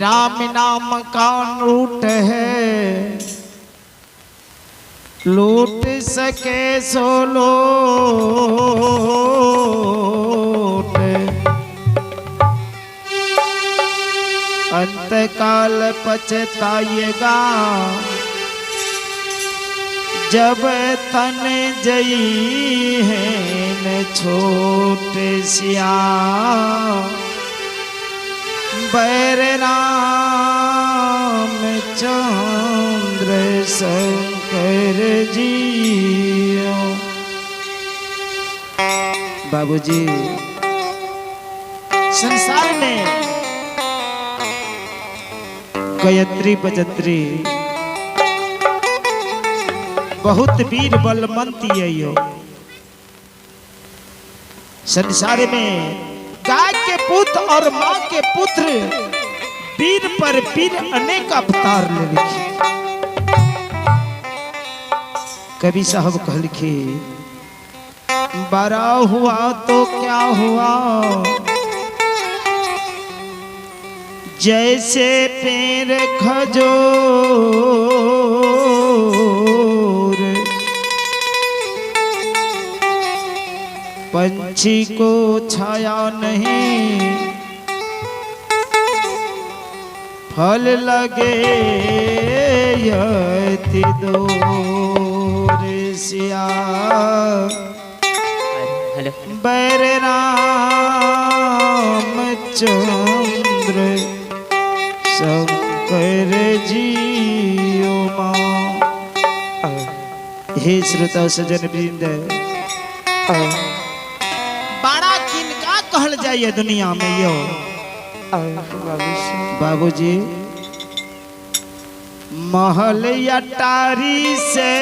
राम नाम का लूट है, लूट सके सो लूट। अंत काल पछताएगा जब तन जई है न छोट सिया। बैर राम चंद्र शंकर जी। बाबूजी संसार में गायत्री बजत्री बहुत वीर बलवंती यो। संसार में गाय के पुत्र और माँ के पुत्र वीर पर वीर अनेक अवतार ले लिखे। कवि साहब कह लिखे, बड़ा हुआ तो क्या हुआ, जैसे पेड़ खजूर, पंछी को छाया नहीं, फल लगे यति दूर सिया। हेलो बैर राम चंद्र शंकर जी माँ। हे श्रोता सजन वृंद, बड़ा किनका कहल जाइए दुनिया में यो? बाबूजी महल अटारी से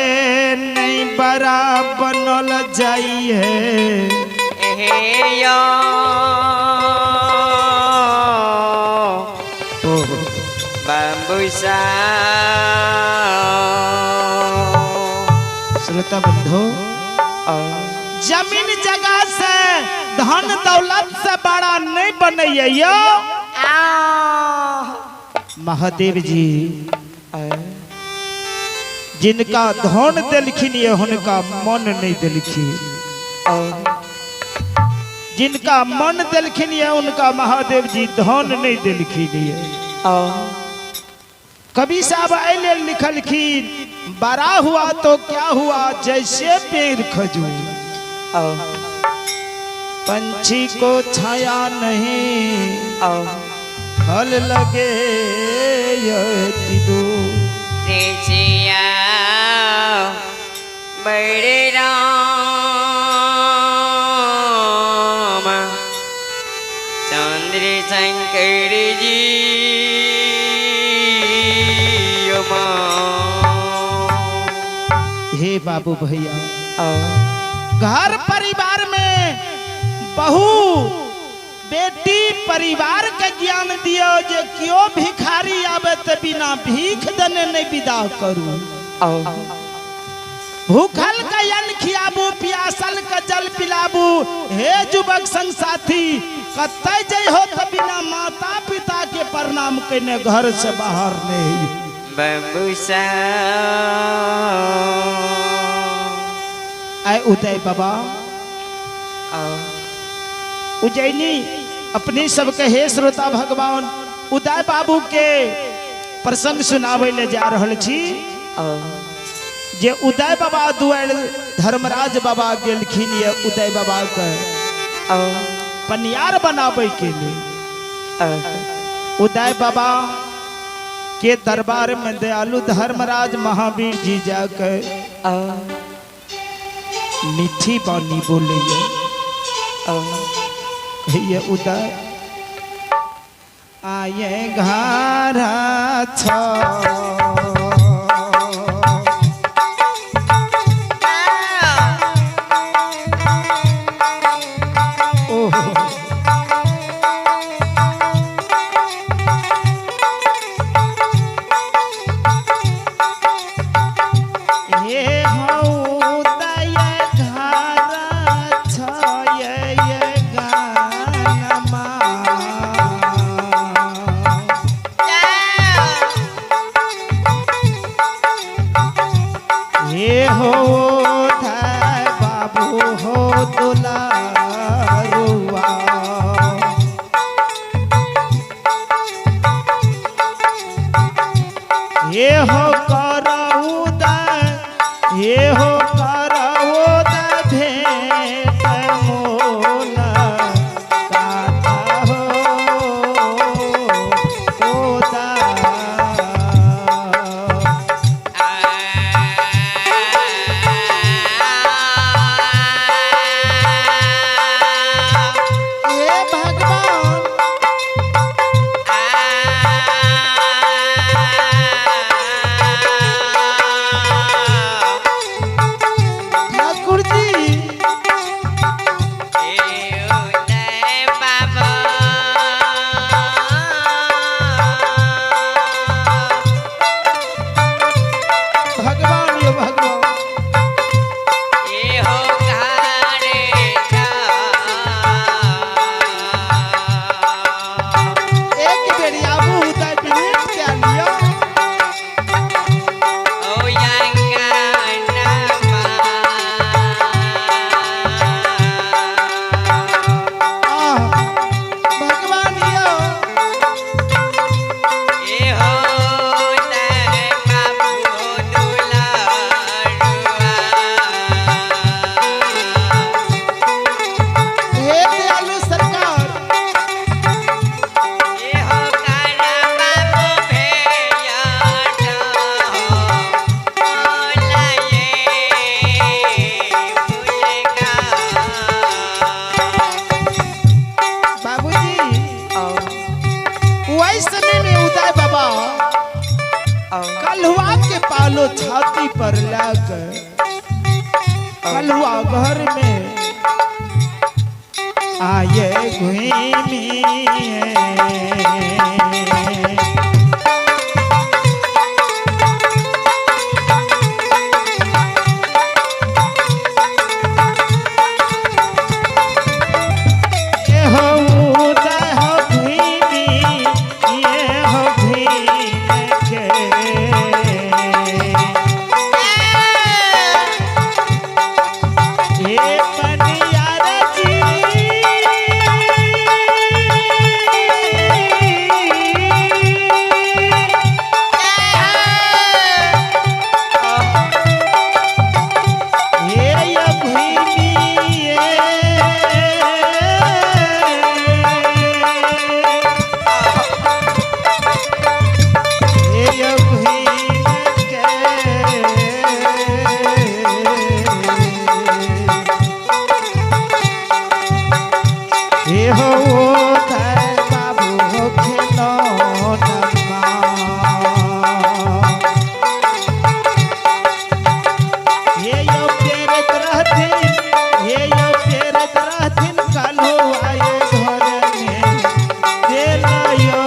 नहीं बड़ा बनल जाइए। बाबूसा श्रोता बंधु, जमीन जगह से धन दौलत से बड़ा नहीं बनैया यो। महादेव जी जिनका धन दिलखिन ये हुनका मन नहीं दिलखिन, जिनका मन दिलखिन ये उनका महादेव जी धन नहीं दिलखिन ये। कवि साहब अले लिखलखिन, बड़ा हुआ तो क्या हुआ, जैसे पेड़ खजूर, पंछी को छाया नहीं, फल लगे यति दूर। बड़े राम चंद्र शंकर जी। हे बाबू भैया, घर परिवार में बहू बेटी परिवार के ज्ञान दियो जे क्यों भिखारी आवे तो बिना भीख देने नहीं विदा करू। भूखल का अन्न खियाबू, प्यासल का जल पिलाबू। हे युवक संग साथी, कतई जई हो तो बिना माता पिता के प्रणाम कने घर से बाहर नहीं। बाबूसा आए उदय बाबा उज्जैनी अपने सबके हे श्रोता भगवान उदय बाबू के प्रसंग सुनावे ले जा रहल छी। जे उदय बाबा दुआर धर्मराज बाबा गेलखिन ये उदय बाबा के पनियार बनावे के लिए। उदय बाबा के दरबार में दयालु धर्मराज महावीर जी जाकर मीठी बानी बोले ये उदय आए घर छ। पालो छाती पर लाकर कलुआ घर में आए घूमी। ये हो उदय हो भीमी, ये हो भीम के। ये मनियार जी, ये यो भीमी, ये ये यो भीम के। हे हो उदय बाबू हो खिलौना। हे यो पेरत रहथिन, हे यो पेरत रहथिन काल्हो आए घर में देलयो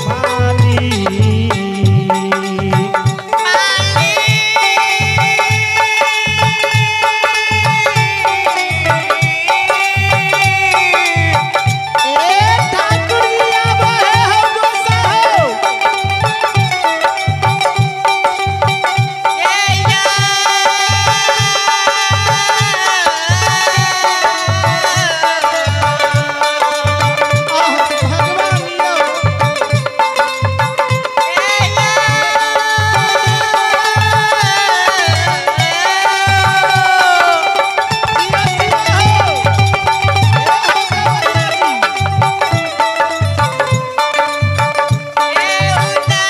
माली। ए ठाकुर जी आबे हो गोसा हो। आह भगवान यो। जिया जिया हो। ए हो गवैया जी।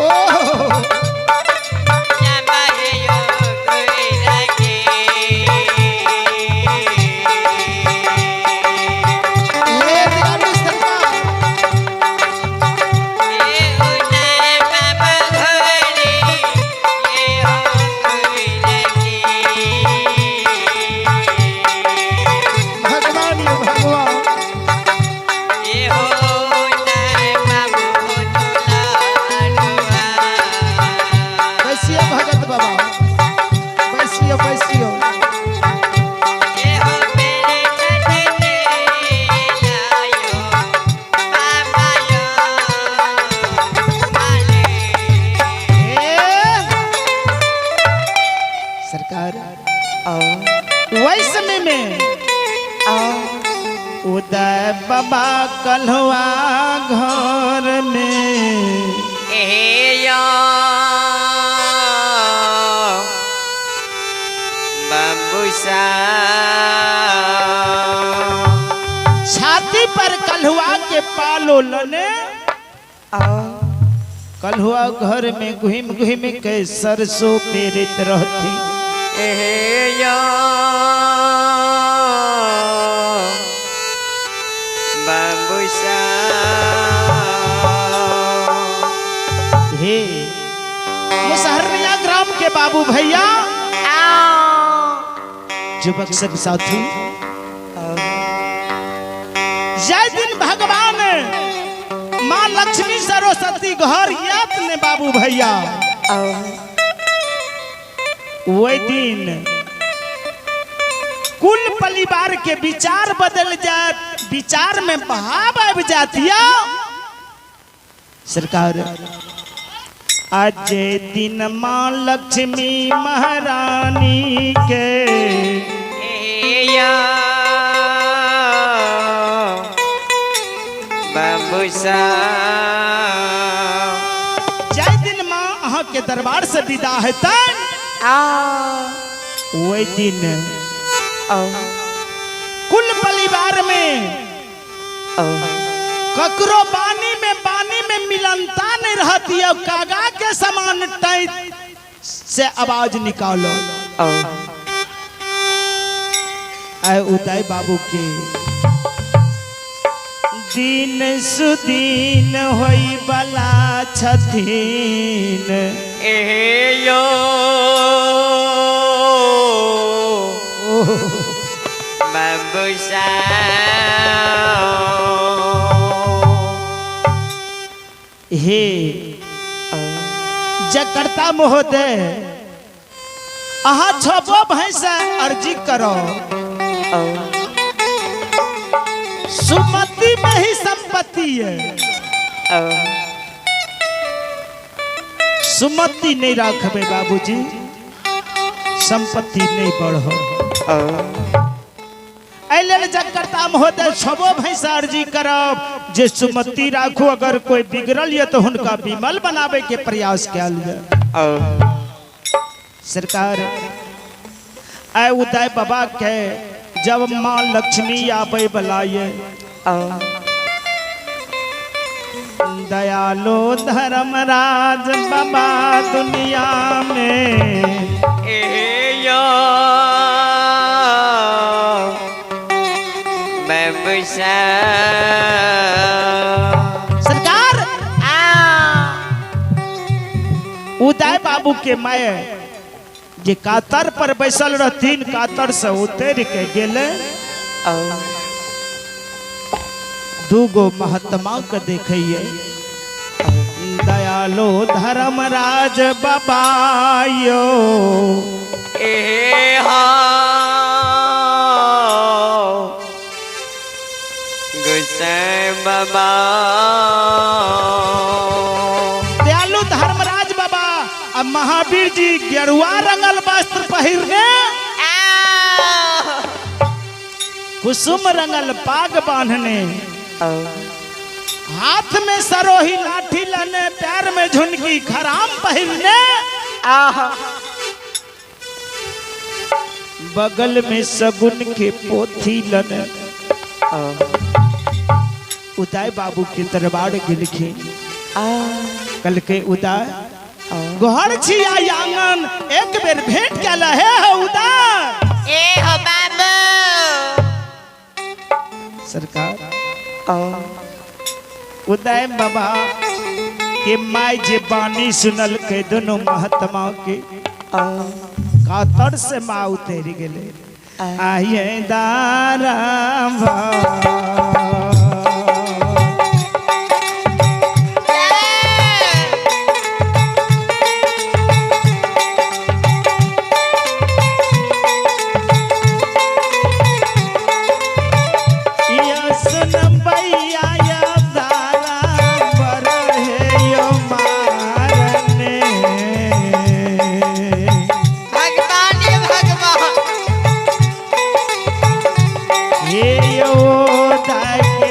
ओह हे दयालु सरकार। भगवान यो भगवान। बैसियो भगत बाबा, बैसियो बैसियो। ए सरकार, वही समय में उदय बाबा कलहुआ घर में बाबूसा छाती पर कलहुआ के पालो लने कलहुआ घर में घूम घूम के सरसों पेरित रहती। बाबूसा हे मुसहरिया ग्राम के बाबू भैया, युवक सब साथी, जय दिन भगवान माँ लक्ष्मी सरस्वती घर यात ने बाबू भैया, वही दिन कुल परिवार के विचार बदल जात, विचार में बहाव आबि जात। या सरकार, आज दिन माँ लक्ष्मी महारानी के बाबूसा जय दिन माँ अहाँ के दरबार से विदा हेतन, वही दिन कुल परिवार में ककरो बानी में मिलनता नहीं रहती है, कागा के समान टाइट से आवाज निकालो। आए उदय बाबू के दिन सुदीन होई बला छथिन। एहे यो बाबूसा। हे जकर्ता महोदय, अहाँ छबो भैंसा अर्जी करो, सुमति में ही संपत्ति है। सुमति नहीं राखबे बाबूजी, संपत्ति नहीं बढ़ो। एहि जकर्ता महोदय छबो भैंसा अर्जी करब जे सुमति राखू, अगर कोई बिगड़ल ये तो हुनका विमल बनावे के प्रयास कयल जाए। सरकार आय उदय बाबा के जब माँ लक्ष्मी आबे वाला ये दयालो धर्मराज बाबा दुनिया में। एहे यो बाबूसा। सरकार उदय बाबू के my जे कातर पर बैसल रहथिन, कातर से उतर के गेले, दूगो महात्मा के देखिए दयालो धर्मराज बाबा यो। एहे हा गुसाई बाबा। दयालु धर्मराज बाबा अब महावीर जी गेरुआ रंगल वस्त्र पहिरने, कुसुम रंगल पाग बांधने, हाथ में सरोही लाठी लने, पैर में झुनकी खराम पहिरने, बगल में सगुन के पोथी लने उदय बाबू के दरबार गेलखिन। कल के उदय घर छिया आंगन एक बेर भेंट कल हे हो उदय। ए हो बाबू। सरकार उदय बाबा के my जे बानी सुनल के दोनों महात्मा के कातर से माँ उतर गेले। आइए दारा हे यो दाई।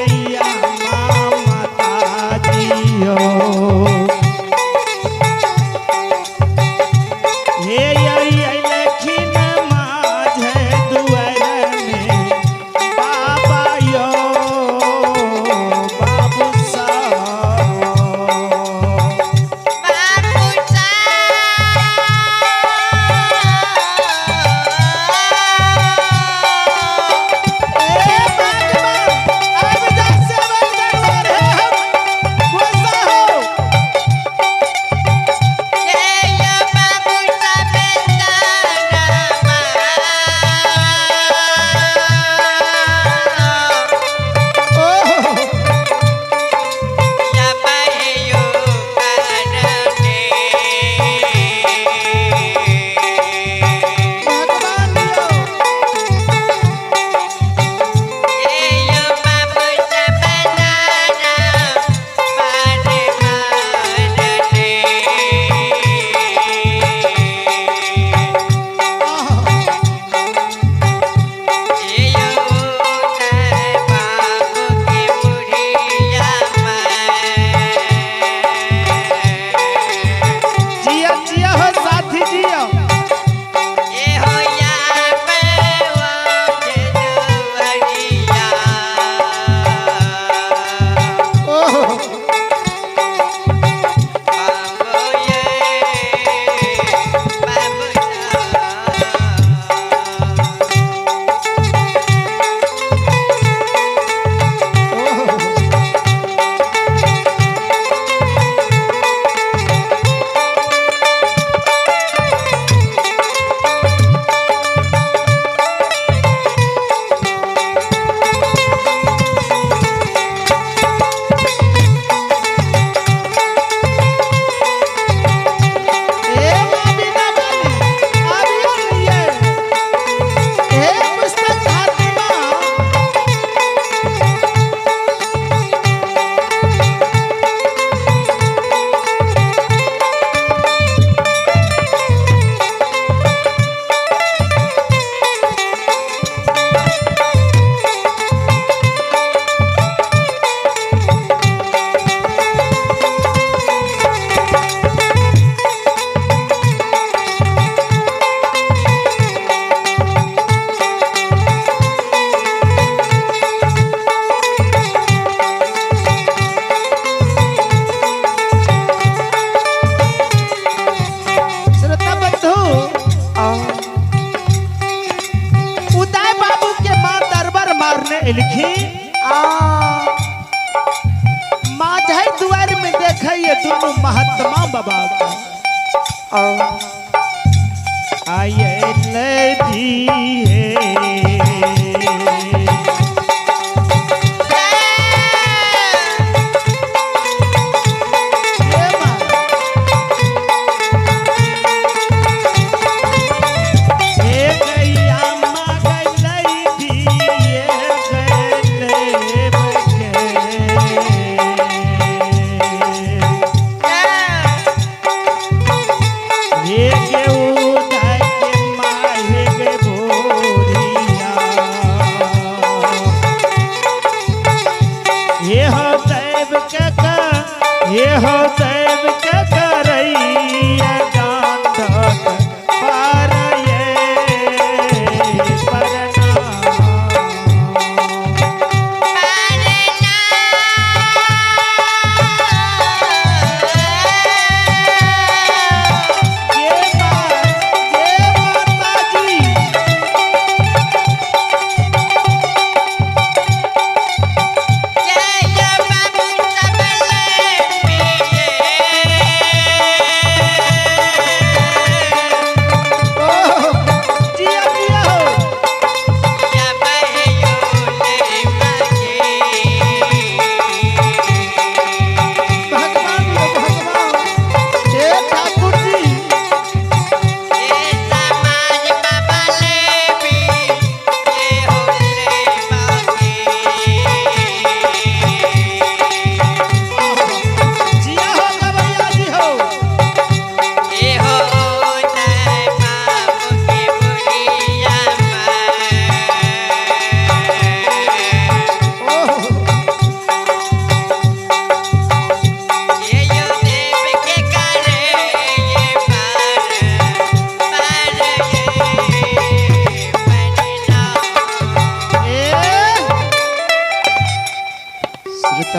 आये ले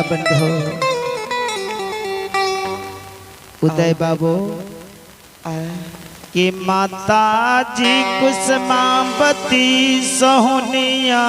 बंधु उदय बाबू कि माता जी कुसमावती सोहनिया।